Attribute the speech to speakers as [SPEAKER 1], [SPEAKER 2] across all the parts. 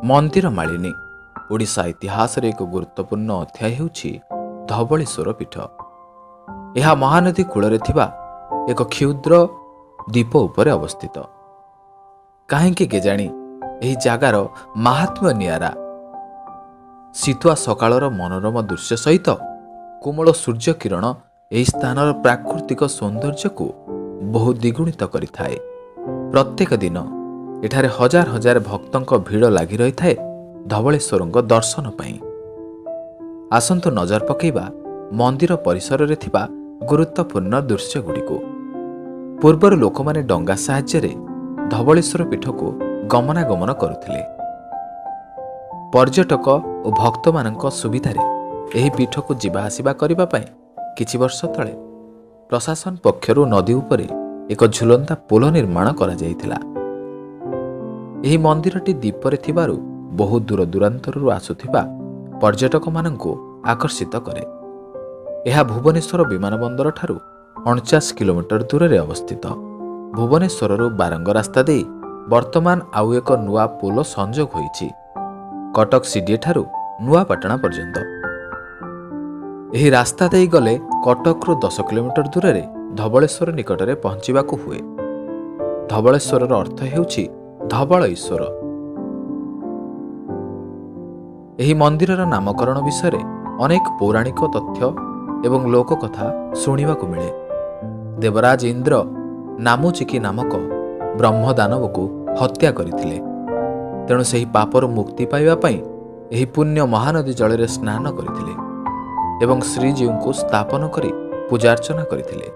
[SPEAKER 1] ମନ୍ଦିର ମାଳିନୀ ଓଡ଼ିଶା ଇତିହାସରେ ଏକ ଗୁରୁତ୍ୱପୂର୍ଣ୍ଣ ଅଧ୍ୟାୟ ହେଉଛି ଧବଳେଶ୍ୱର ପୀଠ। ଏହା ମହାନଦୀ କୂଳରେ ଥିବା ଏକ କ୍ଷୁଦ୍ର ଦ୍ୱୀପ ଉପରେ ଅବସ୍ଥିତ। କାହିଁକି କେଜାଣି, ଏହି ଜାଗାର ମାହାତ୍ମ୍ୟ ନିଆରା। ଶୀତୁଆ ସକାଳର ମନୋରମ ଦୃଶ୍ୟ ସହିତ କୋମଳ ସୂର୍ଯ୍ୟ କିରଣ ଏହି ସ୍ଥାନର ପ୍ରାକୃତିକ ସୌନ୍ଦର୍ଯ୍ୟକୁ ବହୁ ଦ୍ୱିଗୁଣିତ କରିଥାଏ। ପ୍ରତ୍ୟେକ ଦିନ ଏଠାରେ ହଜାର ହଜାର ଭକ୍ତଙ୍କ ଭିଡ଼ ଲାଗି ରହିଥାଏ ଧବଳେଶ୍ୱରଙ୍କ ଦର୍ଶନ ପାଇଁ। ଆସନ୍ତୁ ନଜର ପକାଇବା ମନ୍ଦିର ପରିସରରେ ଥିବା ଗୁରୁତ୍ୱପୂର୍ଣ୍ଣ ଦୃଶ୍ୟଗୁଡ଼ିକୁ। ପୂର୍ବରୁ ଲୋକମାନେ ଡଙ୍ଗା ସାହାଯ୍ୟରେ ଧବଳେଶ୍ୱର ପୀଠକୁ ଗମନାଗମନ କରୁଥିଲେ। ପର୍ଯ୍ୟଟକ ଓ ଭକ୍ତମାନଙ୍କ ସୁବିଧାରେ ଏହି ପୀଠକୁ ଯିବା ଆସିବା କରିବା ପାଇଁ କିଛି ବର୍ଷ ତଳେ ପ୍ରଶାସନ ପକ୍ଷରୁ ନଦୀ ଉପରେ ଏକ ଝୁଲନ୍ତା ପୋଲ ନିର୍ମାଣ କରାଯାଇଥିଲା। ଏହି ମନ୍ଦିରଟି ଦ୍ୱୀପରେ ଥିବାରୁ ବହୁ ଦୂର ଦୂରାନ୍ତରରୁ ଆସୁଥିବା ପର୍ଯ୍ୟଟକମାନଙ୍କୁ ଆକର୍ଷିତ କରେ। ଏହା ଭୁବନେଶ୍ୱର ବିମାନ ବନ୍ଦରଠାରୁ 49 କିଲୋମିଟର ଦୂରରେ ଅବସ୍ଥିତ। ଭୁବନେଶ୍ୱରରୁ ବାରଙ୍ଗ ରାସ୍ତା ଦେଇ ବର୍ତ୍ତମାନ ଆଉ ଏକ ନୂଆ ପୋଲ ସଂଯୋଗ ହୋଇଛି କଟକ ସିଡିଏ ଠାରୁ ନୂଆପାଟଣା ପର୍ଯ୍ୟନ୍ତ। ଏହି ରାସ୍ତା ଦେଇ ଗଲେ କଟକରୁ 10 କିଲୋମିଟର ଦୂରରେ ଧବଳେଶ୍ୱର ନିକଟରେ ପହଞ୍ଚିବାକୁ ହୁଏ। ଧବଳେଶ୍ୱରର ଅର୍ଥ ହେଉଛି ଧବଳ ଈଶ୍ୱର। ଏହି ମନ୍ଦିରର ନାମକରଣ ବିଷୟରେ ଅନେକ ପୌରାଣିକ ତଥ୍ୟ ଏବଂ ଲୋକକଥା ଶୁଣିବାକୁ ମିଳେ। ଦେବରାଜ ଇନ୍ଦ୍ର ନାମୁଚିକି ନାମକ ବ୍ରହ୍ମଦାନବକୁ ହତ୍ୟା କରିଥିଲେ। ତେଣୁ ସେହି ପାପରୁ ମୁକ୍ତି ପାଇବା ପାଇଁ ଏହି ପୁଣ୍ୟ ମହାନଦୀ ଜଳରେ ସ୍ନାନ କରିଥିଲେ ଏବଂ ଶ୍ରୀଜୀଉଙ୍କୁ ସ୍ଥାପନ କରି ପୂଜାର୍ଚ୍ଚନା କରିଥିଲେ।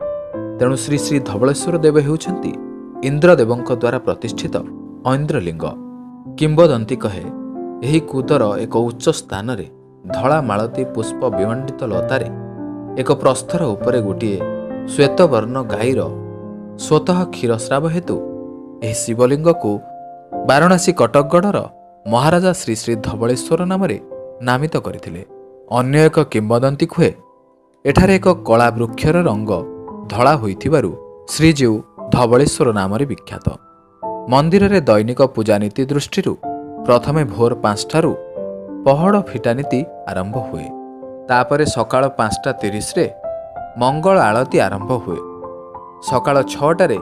[SPEAKER 1] ତେଣୁ ଶ୍ରୀ ଶ୍ରୀ ଧବଳେଶ୍ୱର ଦେବ ହେଉଛନ୍ତି ଇନ୍ଦ୍ରଦେବଙ୍କ ଦ୍ୱାରା ପ୍ରତିଷ୍ଠିତ ଐନ୍ଦ୍ରଲିଙ୍ଗ। କିମ୍ବଦନ୍ତୀ କହେ, ଏହି କୁଦର ଏକ ଉଚ୍ଚ ସ୍ଥାନରେ ଧଳା ମାଳତୀ ପୁଷ୍ପ ବିମଣ୍ଡିତ ଲତାରେ ଏକ ପ୍ରସ୍ତର ଉପରେ ଗୋଟିଏ ଶ୍ୱେତବର୍ଣ୍ଣ ଗାଈର ସ୍ୱତଃ କ୍ଷୀରସ୍ରାବ ହେତୁ ଏହି ଶିବଲିଙ୍ଗକୁ ବାରାଣସୀ କଟକଗଡ଼ର ମହାରାଜା ଶ୍ରୀ ଶ୍ରୀ ଧବଳେଶ୍ୱର ନାମରେ ନାମିତ କରିଥିଲେ। ଅନ୍ୟ ଏକ କିମ୍ବଦନ୍ତୀ କୁହେ, ଏଠାରେ ଏକ କଳା ବୃକ୍ଷର ରଙ୍ଗ ଧଳା ହୋଇଥିବାରୁ ଶ୍ରୀଜୀଉ ଧବଳେଶ୍ୱର ନାମରେ ବିଖ୍ୟାତ। ମନ୍ଦିରରେ ଦୈନିକ ପୂଜାନୀତି ଦୃଷ୍ଟିରୁ ପ୍ରଥମେ ଭୋର 5ଟାରୁ ପହଡ଼ ଫିଟା ନୀତି ଆରମ୍ଭ ହୁଏ। ତାପରେ ସକାଳ 5ଟା 30ରେ ମଙ୍ଗଳ ଆଳତୀ ଆରମ୍ଭ ହୁଏ। ସକାଳ 6ଟାରେ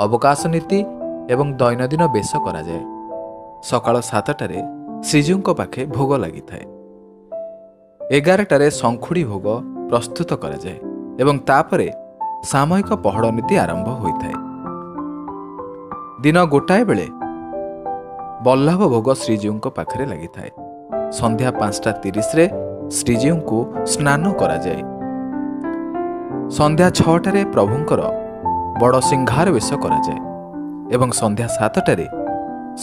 [SPEAKER 1] ଅବକାଶ ନୀତି ଏବଂ ଦୈନନ୍ଦିନ ବେଶ କରାଯାଏ। ସକାଳ 7ଟାରେ ଶ୍ରୀଜୀଉଙ୍କ ପାଖେ ଭୋଗ ଲାଗିଥାଏ। 11ଟାରେ ଶଙ୍ଖୁଡ଼ି ଭୋଗ ପ୍ରସ୍ତୁତ କରାଯାଏ ଏବଂ ତାପରେ ସାମୟିକ ପହଡ଼ ନୀତି ଆରମ୍ଭ ହୋଇଥାଏ। ଦିନ 1 ବେଳେ ବଲ୍ଲଭ ଭୋଗ ଶ୍ରୀଜୀଉଙ୍କ ପାଖରେ ଲାଗିଥାଏ। ସନ୍ଧ୍ୟା 5ଟା 30ରେ ଶ୍ରୀଜୀଉଙ୍କୁ ସ୍ନାନ କରାଯାଏ। ସନ୍ଧ୍ୟା 6ଟାରେ ପ୍ରଭୁଙ୍କର ବଡ଼ ସିଂହାର ବେଶ କରାଯାଏ ଏବଂ ସନ୍ଧ୍ୟା 7ଟାରେ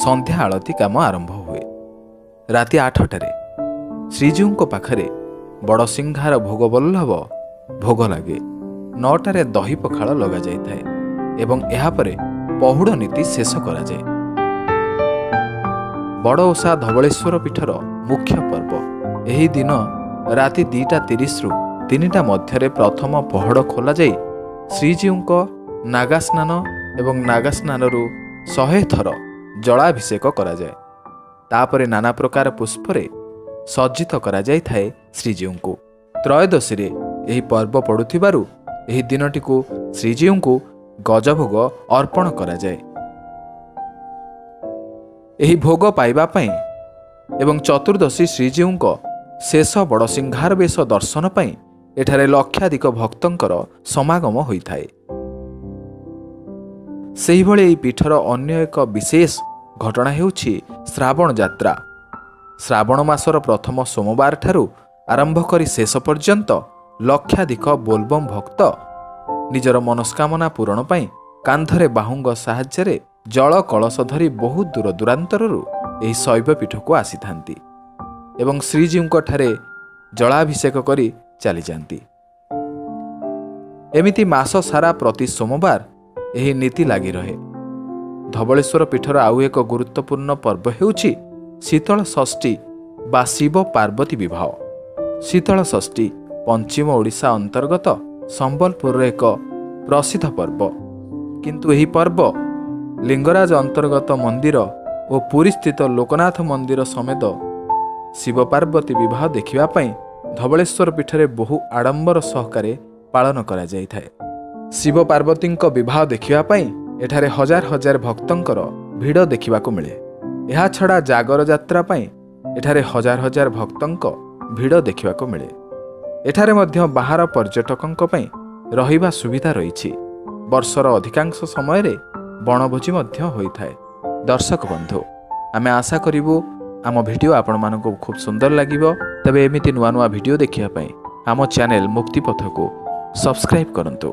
[SPEAKER 1] ସନ୍ଧ୍ୟା ଆଳତୀ କାମ ଆରମ୍ଭ ହୁଏ। ରାତି 8ଟାରେ ଶ୍ରୀଜୀଉଙ୍କ ପାଖରେ ବଡ଼ ସିଂହାର ଭୋଗ ବଲ୍ଲଭ ଭୋଗ ଲାଗେ। 9ଟାରେ ଦହି ପଖାଳ ଲଗାଯାଇଥାଏ ଏବଂ ଏହାପରେ ପହୁଡ଼ ନୀତି ଶେଷ କରାଯାଏ। ବଡ଼ ଓଷା ଧବଳେଶ୍ୱର ପୀଠର ମୁଖ୍ୟ ପର୍ବ। ଏହି ଦିନ ରାତି 2ଟା 30ରୁ 3ଟା ମଧ୍ୟରେ ପ୍ରଥମ ପହଡ଼ ଖୋଲାଯାଇ ଶ୍ରୀଜୀଉଙ୍କ ନାଗାସ୍ନାନ ଏବଂ ନାଗାସ୍ନାନରୁ 100 ଥର ଜଳାଭିଷେକ କରାଯାଏ। ତାପରେ ନାନା ପ୍ରକାର ପୁଷ୍ପରେ ସଜ୍ଜିତ କରାଯାଇଥାଏ ଶ୍ରୀଜୀଉଙ୍କୁ। ତ୍ରୟୋଦଶୀରେ ଏହି ପର୍ବ ପଡ଼ୁଥିବାରୁ ଏହି ଦିନଟିକୁ ଶ୍ରୀଜୀଉଙ୍କୁ ଗଜଭୋଗ ଅର୍ପଣ କରାଯାଏ। ଏହି ଭୋଗ ପାଇବା ପାଇଁ ଏବଂ ଚତୁର୍ଦ୍ଦଶୀ ଶ୍ରୀଜୀଉଙ୍କ ଶେଷ ବଡ଼ ସିଂହାର ବେଶ ଦର୍ଶନ ପାଇଁ ଏଠାରେ ଲକ୍ଷାଧିକ ଭକ୍ତଙ୍କର ସମାଗମ ହୋଇଥାଏ। ସେହିଭଳି ଏହି ପୀଠର ଅନ୍ୟ ଏକ ବିଶେଷ ଘଟଣା ହେଉଛି ଶ୍ରାବଣ ଯାତ୍ରା। ଶ୍ରାବଣ ମାସର ପ୍ରଥମ ସୋମବାର ଠାରୁ ଆରମ୍ଭ କରି ଶେଷ ପର୍ଯ୍ୟନ୍ତ ଲକ୍ଷାଧିକ ବୋଲବମ୍ ଭକ୍ତ ନିଜର ମନସ୍କାମନା ପୂରଣ ପାଇଁ କାନ୍ଧରେ ବାହୁଙ୍ଗ ସାହାଯ୍ୟରେ ଜଳ କଳସ ଧରି ବହୁ ଦୂର ଦୂରାନ୍ତରରୁ ଏହି ଶୈବ ପୀଠକୁ ଆସିଥାନ୍ତି ଏବଂ ଶ୍ରୀଜୀଉଙ୍କ ଠାରେ ଜଳାଭିଷେକ କରି ଚାଲିଯାଆନ୍ତି। ଏମିତି ମାସ ସାରା ପ୍ରତି ସୋମବାର ଏହି ନୀତି ଲାଗି ରହେ। ଧବଳେଶ୍ୱର ପୀଠର ଆଉ ଏକ ଗୁରୁତ୍ୱପୂର୍ଣ୍ଣ ପର୍ବ ହେଉଛି ଶୀତଳ ଷଷ୍ଠୀ ବା ଶିବ ପାର୍ବତୀ ବିବାହ। ଶୀତଳ ଷଷ୍ଠୀ ପଶ୍ଚିମ ଓଡ଼ିଶା ଅନ୍ତର୍ଗତ ସମ୍ବଲପୁରର ଏକ ପ୍ରସିଦ୍ଧ ପର୍ବ। କିନ୍ତୁ ଏହି ପର୍ବ ଲିଙ୍ଗରାଜ ଅନ୍ତର୍ଗତ ମନ୍ଦିର ଓ ପୁରୀସ୍ଥିତ ଲୋକନାଥ ମନ୍ଦିର ସମେତ ଶିବ ପାର୍ବତୀ ବିବାହ ଦେଖିବା ପାଇଁ ଧବଳେଶ୍ୱର ପୀଠରେ ବହୁ ଆଡ଼ମ୍ବର ସହକାରେ ପାଳନ କରାଯାଇଥାଏ। ଶିବ ପାର୍ବତୀଙ୍କ ବିବାହ ଦେଖିବା ପାଇଁ ଏଠାରେ ହଜାର ହଜାର ଭକ୍ତଙ୍କର ଭିଡ଼ ଦେଖିବାକୁ ମିଳେ। ଏହାଛଡ଼ା ଜାଗର ଯାତ୍ରା ପାଇଁ ଏଠାରେ ହଜାର ହଜାର ଭକ୍ତଙ୍କ ଭିଡ଼ ଦେଖିବାକୁ ମିଳେ। ଏଠାରେ ମଧ୍ୟ ବାହାର ପର୍ଯ୍ୟଟକଙ୍କ ପାଇଁ ରହିବା ସୁବିଧା ରହିଛି। ବର୍ଷର ଅଧିକାଂଶ ସମୟରେ ବଣଭୋଜି ମଧ୍ୟ ହୋଇଥାଏ। ଦର୍ଶକ ବନ୍ଧୁ, ଆମେ ଆଶା କରିବୁ ଆମ ଭିଡ଼ିଓ ଆପଣମାନଙ୍କୁ ଖୁବ୍ ସୁନ୍ଦର ଲାଗିବ। ତେବେ ଏମିତି ନୂଆ ନୂଆ ଭିଡ଼ିଓ ଦେଖିବା ପାଇଁ ଆମ ଚ୍ୟାନେଲ ମୁକ୍ତିପଥକୁ ସବସ୍କ୍ରାଇବ୍ କରନ୍ତୁ।